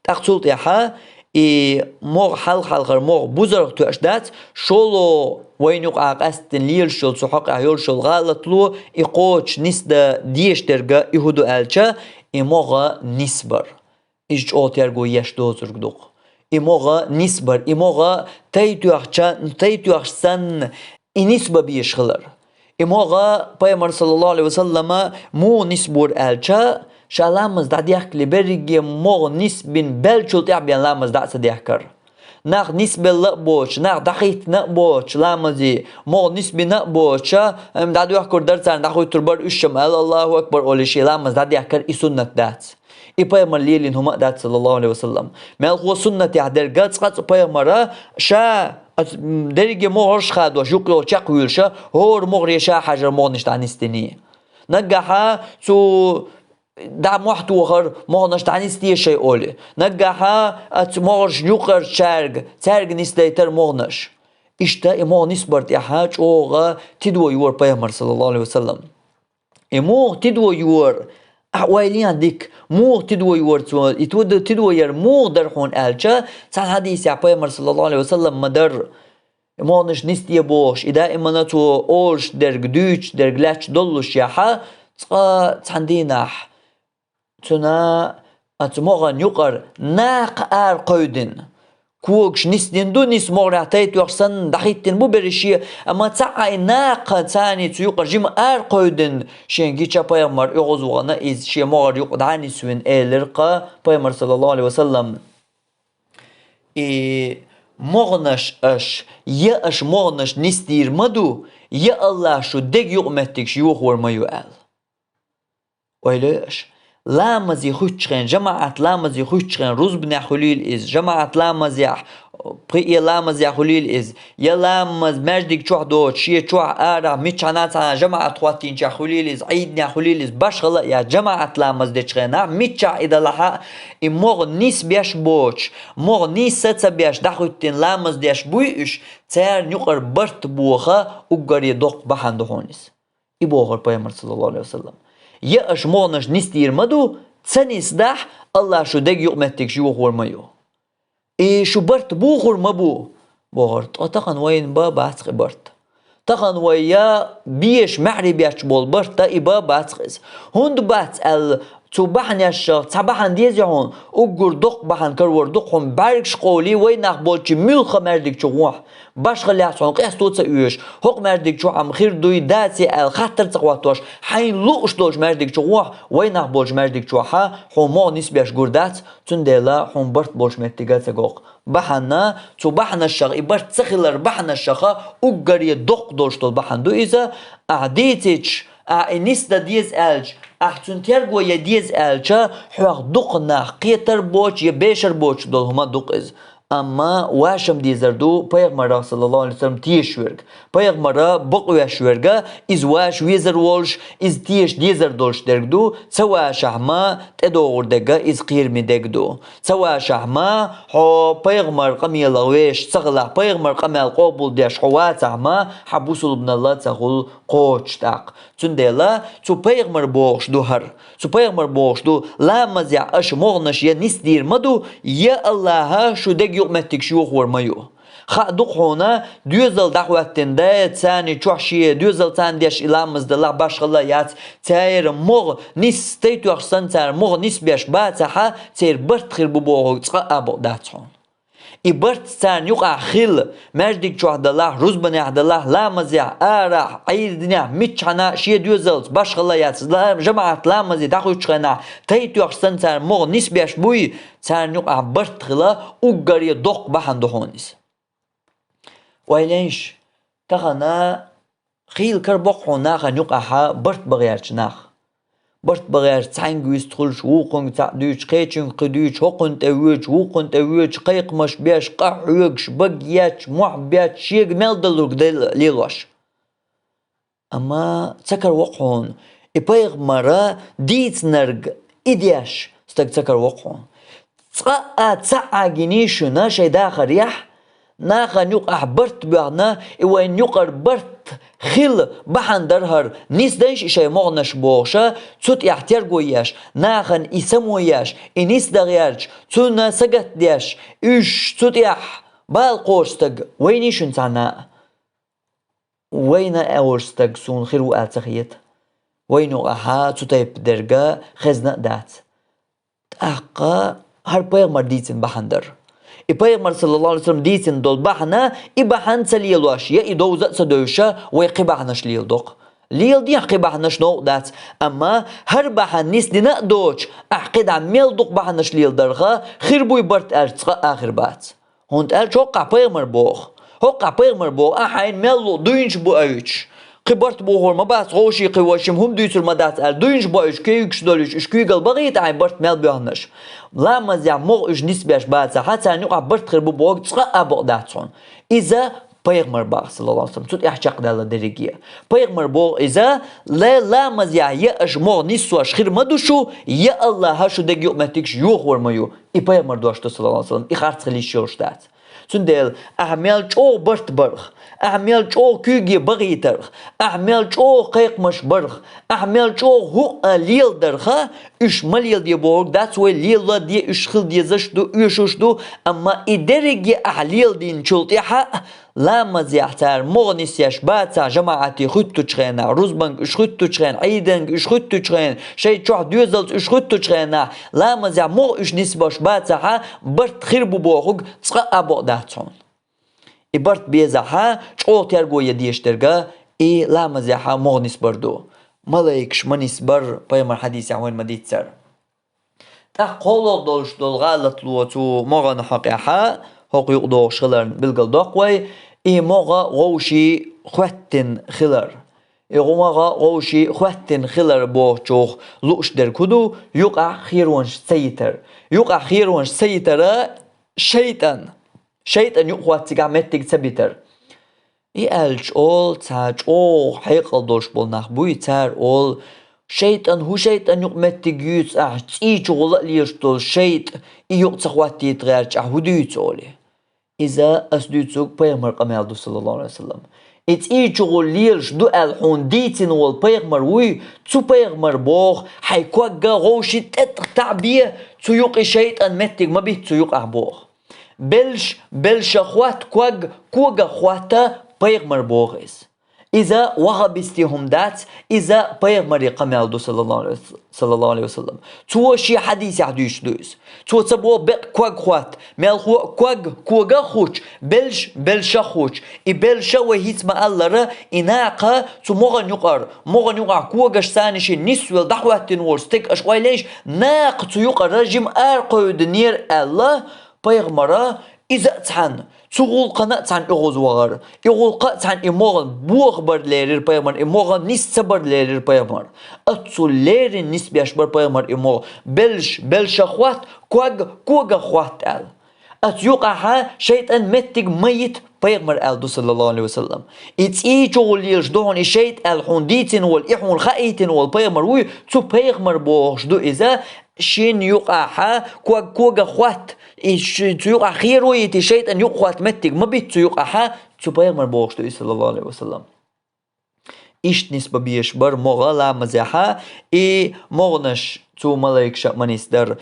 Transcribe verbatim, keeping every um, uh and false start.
ТӀаккха цул тӀаьхьа и могӀа хьалха-хьалхара могӀа бузаргӀа тоьаш дац, шоллагӀа вайна юкъахь къаьсттина лелаш йолу, цу хьокъехь йолуш йолу гӀалатло, и кхочуш нисдан дезаш дерг и хӀун ду аьлча, и могӀа нисбар. Иза чӀогӀа терго еш доцург ду-кх. И могӀа нисбар, и могӀа тайп тоьхча-, тайп тоьхча санна, и нисбан безаш хилар. И могӀа Пайхамар, саллаллаху Ӏалайхи ва саллама, муха нисбора аьлча, ша ламаз дӀадехкале берриге могӀа нисбина баьллачул тӀаьхьа бен ламаз дӀа а ца дехкар. Нах нисбелла а боцуш, нах дӀахӀиттина а боцуш ламазе, могӀа нисбина а боцуш, ам, дӀадоьхкур дара царна, дӀахӀуьттур бара уьш-м аьлла, Аллаху акбар олий, шен ламаз дӀадехкар и суннат дац. И Пайхамар лелийна хӀума а дац, саллаллаху Ӏалайхи ва саллам. Мелхо суннатехь дерг цкъа а Пайхамара ша, м, дерриге могӀарш хадош, юккъехула чекхвуьйлуш, хӀора могӀаре ша хьажар могӀанаш дӀанисдиний. Наггахьа цу дӀа мохь тохар могӀанаш дӀанисде шайн олий. Наггахьа оцу могӀаршна юккъерчаьрга, цаьрга нисдайтар могӀанаш. Иштта и могӀа нисбар тӀехьа чӀогӀа тидам йора Пайхамар, саллаллаху Ӏалайхи ва саллам. И муха тидам йора? Ахьа ойла е дика, муха тидам йора цо? И тидам, тидам яр муха дара хьуна аьлча, цхьана хьадисехь Пайхамар, саллаллаху Ӏалайхи ва саллам, ма-дарра, и могӀанаш нисде бохуш, и даимана цо олуш дерг, дуьйцуш дерг лаьтташ доллушехь, цкъа цхьана дийнахь цуьнан оцу могӀан юкъара накха ара кхевдина. Когаш нисдина ду, ниса могӀарехь тайп тоьхча санна дӀахӀиттина бу берриш, амма цхьа а и накха царна цу юкъара жима ара кхевдина шен гича Пайхамар, оьгӀазвахана иза шен могӀара юкъа дӀа а нисвина, элира-кх Пайхамар, саллаллаху Ӏалайхи ва саллам: «И могӀанаш аша, я аша могӀанаш нисдийр ма ду, я Аллах шу дег юкъаметтигаш йохор ма ю», — аьлла. Ойла йо аша. Ламазе хӀуьттучу хенахь, жамаӀат ламазе хӀуьттучу хенахь, рузбанехь хуьлийла иза, жамаӀат ламазехь, пхи ламазехь хуьлийла иза, я ламаз маьждиг чохь доцуш, шен чохь, арахь, миччахьана а цхьана жамаӀат хӀоттийначохь хуьлийла иза, Ӏийданехь хуьлийла иза, башхалла а яц, жамаӀат ламаз дечу хенахь, миччахь и далахь а, и могӀа нисбеш боцуш, могӀа нисса ца беш дӀахӀиттина ламаз деш буй уьш, царна юкъара барт боха уггаре доккха бахьана ду хьуна иза. И бохура Пайхамар, саллаллаху Ӏалайхи ва саллам: «Я аша могӀанаш нисдийр ма ду, ца нисдахь, Аллах шу дег юкъаметтигаш йохор ма ю». И шу барт бохур ма бу, бохура. Ткъа тахана вайна бан бац-кх и барт. Тахана вай я безаш маьхьарий бетташ болу барт а, и бан бац-кх иза. ХӀунда бац аьлла, цу бахьанашах цхьа бахьана деза хьуна, уггар доккха бахьана карор ду-кх хьуна, бӀаьргаш къовлий, вай нах болчу муьлхха маьждиг чу гӀохь. Башхалла яц хьуна, къесто ца оьшуш, хӀокху маьждиг чохь-м хир дуй, даций аьлла хаттар ца хӀоттош, хьайна лууш долчу маьждиг чу гӀохь, вай нах болчу маьждиг чохь а хьуна могӀа нисбеш гур дац, цундела хьуна барт болчу меттиге а ца го-кх. Бахьана, цу бахьанашах, и барт ца хилар бахьанашаха уггаре доккха долуш долу бахьана ду иза, ахьа дийцича, ахьа и нисдан деза аьлча, ахьа цуьнан терго ян деза аьлча, хьох дукха нах кхетар боцуш я бешар боцуш долу хӀума ду-кх иза. Амма вашам дезар ду Пайхамарах, саллаллаху Ӏалайхи ва саллам, тешаш верг. Пайхамара бакъвеш верг, иза ваша везар волуш, иза теша дезар долуш дерг ду, ца вашахь ма тӀедогӀур дерг, иза кхераме дерг ду. Ца вашахь ма, хьо пайхамар къамелах вешаш ца хилахь, пайхамар къамел къобалдеш хьо вацахь ма, хьан бусулбаналла ца хуьлу кхочуш тӀаккха. Цундела цу пайхамар бохуш ду хӀара. Цу пайхамар бохуш ду, ламазехь аша могӀанаш я нисдийр ма ду, я Аллаха шу дег юкъаметтигаш йохор ма ю. Хаа ду-кх хьуна, доьзал дӀахӀоьттина дай, царна чохь шен доьзал царна деш и ламаз далахь башхалла яц, церан могӀа нисса тайп тоьхча санна цара могӀа нисбеш бацахь, церан барт хир бу бохург цкъа а бакъ дац хьуна. И барт царна юкъахь хилла, маьждиг чохь далахь, рузбанехь далахь, ламазехь, арахь, Ӏийданехь, миччахьана а шен доьзалца башхалла яц, ла-, жамаӀат ламазе дӀахуьттучу хенахь, тайп тоьхча санна цара могӀа нисбеш буй, царна юкъахь барт хила уггаре доккха бахьана ду хьуна иза. Ойла йо аша, тахана хийла карабо-кх хьуна нахана юкъахь барт бан гӀерташ нах. Барт бан гӀерташ цхьаьнга вистхуьлуш, вукхунга цхьаъ дуьйцуш, кхечуьнга кхин дуьйцуш, хӀокхунна тӀе воьдуш, вукхунна тӀе воьдуш, кхайкхамаш беш, къа хьоьгуш, бага етташ, мохь бетташ, шега мел далург лелош. Амма ца караво-кх хьуна, и пайхамара дийцинарг и деш стаг ца караво-кх хьуна. Цкъа а цхьаъ а гиний шуна шайн дахарехь, нахана юкъахь барт боьхна, и вайна юкъара барт хила бахьана дара хӀара, нисдайша и шоай могӀанаш бохуша, цу тӀехь терго еш, нахана и само еш, и нисдан гӀерташ, цунна сагатдеш, уьш цу тӀехь бала кхочу стаг вайний шуна цхьанна а? Вайна аьлла стаг суна хир ву аьлла ца хета. Вайна юкъахь цу тайпа дерг хезна а дац. ТӀаккха хӀара пайхамар дийцина бахьана дара. И пайхамар, саллаллаху Ӏалайхи ва саллам, дийцина долу бахьана, и бахьана ца лелош, я и довза а ца девзаш, вай кхин бахьанаш леладо-кх. Леладехьа кхин бахьанаш, новкъа дац, амма хӀара бахьана нисдина а доцуш, ахь кхидӀа мел дукха бахьанаш леладарх, хир буй барт аьлча, цкъа а хир бац. ХӀунда аьлча хӀокхахь пайхамар боху. ХӀокхахь пайхамар боху, ахь хьайна мел луъу дуйнаш боуьйтуш. Кхин барт бохур ма бац, ховший кхин вайшимма хӀума дуьйцур ма дац аьлла, дуйнаш боуьйтуш, куьйгаш долуьйтуш, уьш куьйгалла бахийта хьайн барт мел боьхнарш. Ламазехь могӀа уьш нисбеш бацахь, царна юкъахь барт хир бу бохург цкъа а бакъ дац хьуна. Иза пайхамар боху, саллаллаху Ӏалайхи ва саллам, цу тӀехь чекхдаьлла дерриге. Пайхамар боху иза, ла-, ламазехь я аша могӀа ниссош хир ма ду шу, я АллахӀа шу дегга юкъаметтигаш йохор ма ю. И пайхамар дош ду, саллаллаху Ӏалайхи ва саллам, и харц хила йиш йолуш дац. Цундела ахь мел чӀогӀа барт барх, ахь мел чӀогӀа куьйге бахийтарх, ахь мел чӀогӀа кхайкхамаш барх, ахь мел чӀогӀа хӀуъа леладарх, уьш ма леладе бохург дац, вай леладе уьш хила дезаш ду, оьшуш ду, амма и дерриге ахь леладийначул тӀаьхьа а, ламазехь цара могӀа нисъеш бацахь, жамаӀате хӀуьттучу хенахь, рузбанга уьш хӀуьттучу хенахь, Ӏийданга уьш хӀуьттучу хенахь, шайн чохь доьзалца уьш хӀуьттучу хенахь, ламазехь могӀа уьш нисбеш бацахь, барт хир бу бохург цкъа а бакъ дац хьуна. И барт безахь, чӀогӀа терго ян дезаш дерг и ламазехь могӀа нисбар ду. Малайкаш ма нисбар, пайхамар хьадисехь вайна ма-дийццара. ТӀаккха кхоалгӀа долуш долу гӀалатло цу могӀан хьокъехь, хӀокху юкъадогӀуш хиларна билгалдоккху вай, и могӀа вовшийн хӀоьттина хилар. И могӀа вовшийн хӀоьттина хилар бохучух лууш дерг хӀун ду? Юкъахь херонаш ца йитар. Юкъахь херонаш ца йитара шайтӀан. ШайтӀан юкъахь цигахь меттиг ца битар. И аьлча олу, цхьа чӀогӀа хьекъал долуш болу нах буй, цара олу, шайтӀан, хӀун шайтӀан юкъаметтиг юьйцу ахь, цӀий чу гӀула а лелаш долу шайтӀа, и юкъа ца хӀоттийта гӀерташ ахь хӀун дуьйцу олий? Иза ас дуьйцург пайхамар къамел ду, саллаллаху Ӏалайхи ва саллам. И цӀий чу гӀула лелаш ду аьлла хьуна дийцина волу пайхамар вуй, цу пайхамар боху, хьайн когга вовшийн тӀетӀа таӀ бе, цу юкъа шайтӀан меттиг ма битта цу юкъахь боху. Белш, белша хӀотта ког, когах хӀотта пайхамар боху иза. Иза ваххабистийн хӀума дац, иза пайхамаре къамел ду, саллаллаху Ӏалайхи ва саллам, саллаллаху Ӏалайхи ва саллам. Цо шен хьадисехь дуьйцуш ду иза. Цо ца боху бекъ ког хӀотта, мелхо а ког, когах хӀуттуш, белш, белшах хӀуттуш. И белша вай хӀинца ма-аллара, и накха цу могӀан юкъара, могӀан юкъахь когаш царна шен нисвелла дӀахӀоьттина волу стеган аша ойла йийша, накха цу юкъара жима ара кхевдинера аьлла, пайхамара иза а цхьаьна, цу гӀуллакхана а цхьаьна оьгӀаз вахара. И гӀуллакх а цхьаьна и могӀа бохабар лерира пайхамар, и могӀа нис ца бар лерира пайхамар. Оццул леррина нисбеш бара пайхамар и могӀа. Белш, белшах хӀотта, ког, когах хӀотта аьлла. Оцу юкъахь шайтӀан меттиг ма йита пайхамар аьлла ду, саллаллаху Ӏалайхи ва саллам. И цӀий чу гӀула лелаш ду хьуна и шайтӀа аьлла хьуна дийцина волу, и хьуна хаийтина волу пайхамар вуй, цу пайхамар бохуш ду иза, шен юкъахь ког, когах хӀотта, и ш-, цу юкъахь херо йита, шайтӀан юкъа хӀотта меттиг ма битта цу юкъахь, цу пайхамар бохуш ду иза, саллаллаху Ӏалайхи ва саллам. Иштта нисбан безаш бара могӀа ламазехь, и могӀанаш цу малайкаша а ма нисдара.